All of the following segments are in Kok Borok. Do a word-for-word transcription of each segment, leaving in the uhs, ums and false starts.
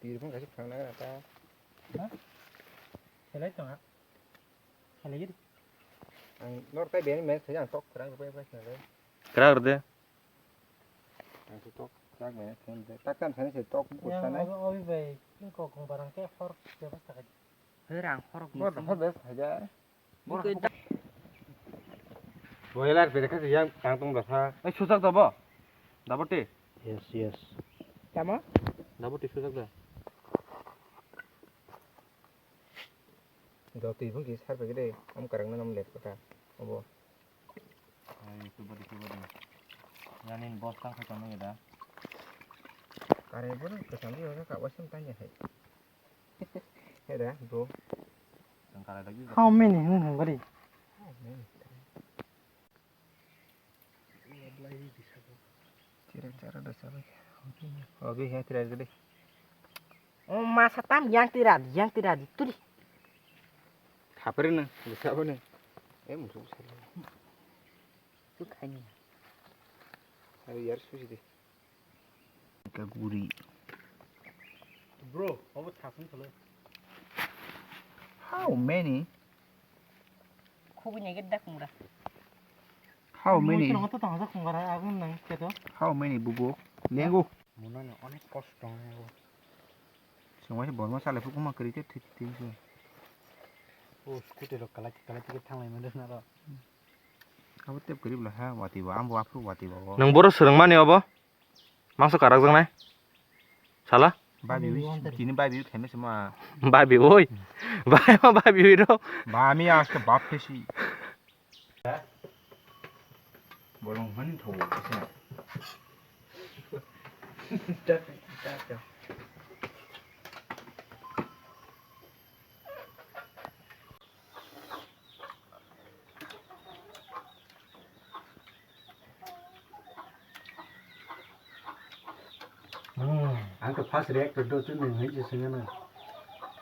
Tiripon kaisa phang nagra ta. Ha? Khelai tong ha. Khelai gidi. Ang nor tai beni mes thai ang tok khrang rupai pai khnale. Krak rde. Ang se tok tak beni thai tak tam thani se tok busa nai. Obi bai ko kong barang ke hor bebas ta. Hei rang khorok. Bo da hor bes haja. Bo da. Boiler bere kha yang tang tong da sa. Ai sujak da bo. Da bo te. Yes, yes. Tama? Da bo te sujak da. Do twi bung ki sar pagi de. Am karang na nam let kota. Abo. Ai, tu bodi, tu bodi. Yanin boss tang kha tong ya da. Kare bo na kesam yo ka wasim tanya hai. Hey there, bro. How many? Nung nung gari. Tira chara da sabai. Obi he tira gede. O masa tam yang tira, yang tira di turi. Khapre na, sabo ne. Eh, musu sabo. Tu khani. Ayo yar susi de. Ka guri. Bro, obo thasung thalo. How many? Khugui nyai dak mura. How many? Mui chwng to tangsa khungara agun nang keto. How many bubuk? Lengo. Munani onek kosto nai bo. Sengwai borma sale phukuma kri ke thik thik se. O scooty rok kalai kalai ke thanglai mande na ro. Abo tep kri bla ha wati ba ambo aphru wati ba. Nang boro swrwngmani obo? Mangso karak jaknai. Sala? Babi wi, tini babi wi khaimai se ma. Babi oi. Bai ma babi wi ro. Ba mi aske bap thesi. Bolong mani thawo kisa. Hmm, ang to first reactor do tu nung hai je singa na.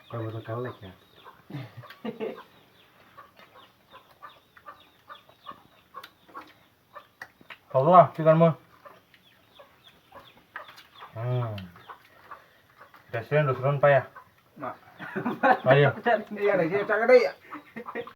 Kau to kal lek ya. Tawla, chicken mo. Hmm. Restaurant, restaurant paya. Ma. Ayo. Iya, iya, iya, iya.